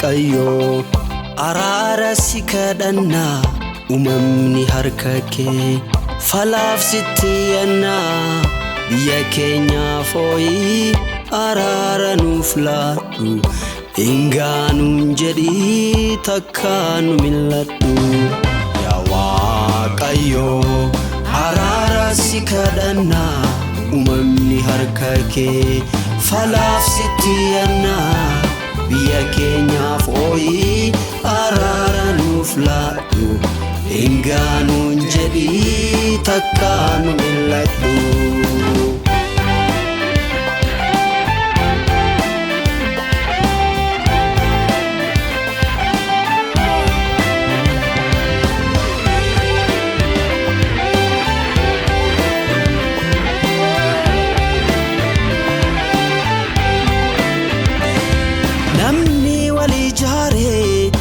Waaqayyo, araara si kadhannaa, uumamni harka kee falaaf sitti yannaa, biyya keenyaaf hooyi araara nuuf laadhu, dhingaanuun jedhii takkaa nu mil'adhu. Yaa Waaqayyo, araara si kadhannaa, uumamni harka kee falaaf sitti yannaa, biyya keenyaaf hooyi araara nuuf laadhu, dhingaanuun jedhii takkaa nu mil'adhu. Namni wal ijaaree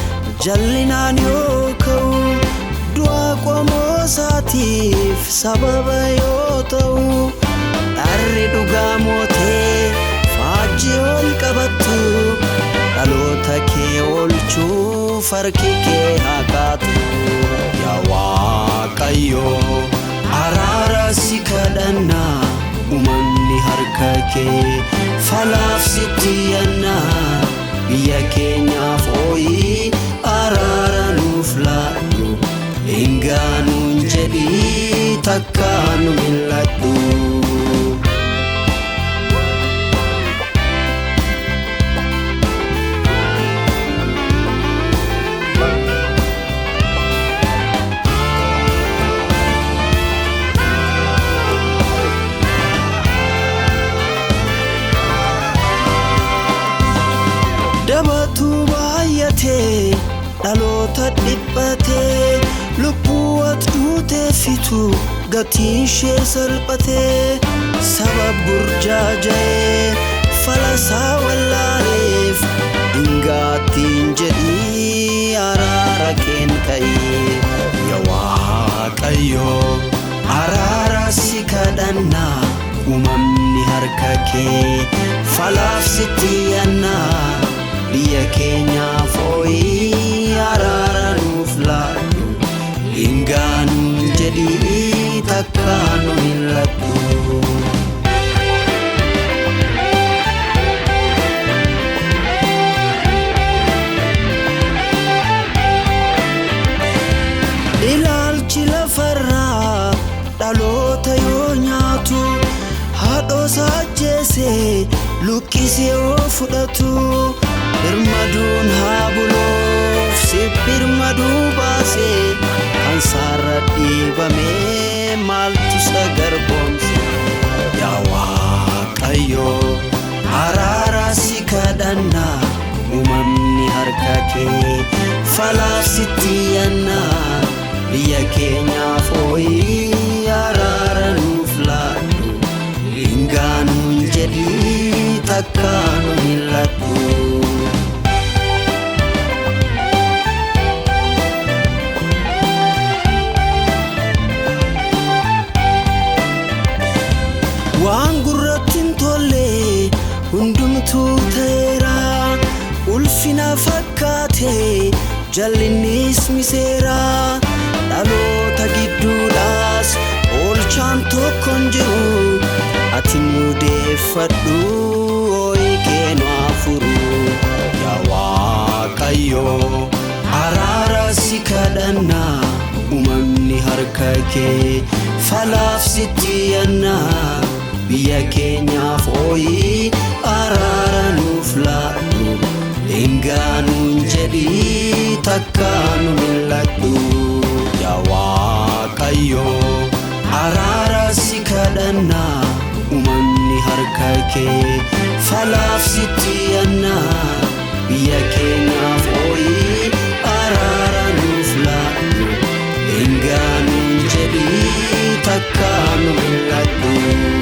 jallinaan yoo ka'u, du'a qomoo isaatiif sababa yoo ta'u, dharri dhugaa mootee faajjii ol qabattu, dhaloota kee oolchuuf harki kee haa kaatu. Yaa Waaqayyo, araara si kadhannaa, uumamni harka kee falaaf sitti yannaa, biyya keenyaaf hooyi araara nuuf laadhu, dhingaanuun jedhii takkaa nu mil'adhu. Dabatu baay'atee dhaloota dhiphatee, lubbuu ati duutee fitu gatiin ishee salphatee, saba burjaaja'ee falasaa wallaaleef, dhingaatiin jedhii araara keen ka'ee. Yaa Waaqayyo, araara si kadhannaa, uumamni harka kee falaaf sitti yannaa, biyya keenyaaf hooyi araara nuuf laadhu, dhingaanuun jedhii takkaa nu mil'adhu. Ilaalchi lafarraa dhaloota yoo nyaatu, haadhoosa ajjeesee luqqisee yoo fudhatu, birmaduun haa buluuf si birmaduu baasee, kan saarra dhiibamee maaltu isa garboomse? Yaa Waaqayyo, araara si kadhannaa, uumamni harka kee falaaf sitti yannaa, biyya keenyaaf hooyi araara nuuf laadhu, dhingaanuun jedhii takkaa nu mil'adhu. Waan gurratti hin tolle hundumtuu ta'eera, ulfina fakkaate jallinnis miseera, dhaloota gidduudhaas oolchaan tokko hin jiru, ati nu deeffadhu hooyi kee nu haa furu. Yaa Waaqayyo, araara si kadhannaa, uumamni harka kee falaaf sitti yannaa, biyya keenyaaf hooyi araara nuuf laadhu, dhingaanuun jedhii takkaa nu mil'adhu. Yaa Waaqayyo, araara si kadhannaa, uumamni harka kee falaaf sitti yannaa, biyya keenyaaf hooyi araara nuuf laadhu, dhingaanuun jedhii takkaa nu mil'adhu.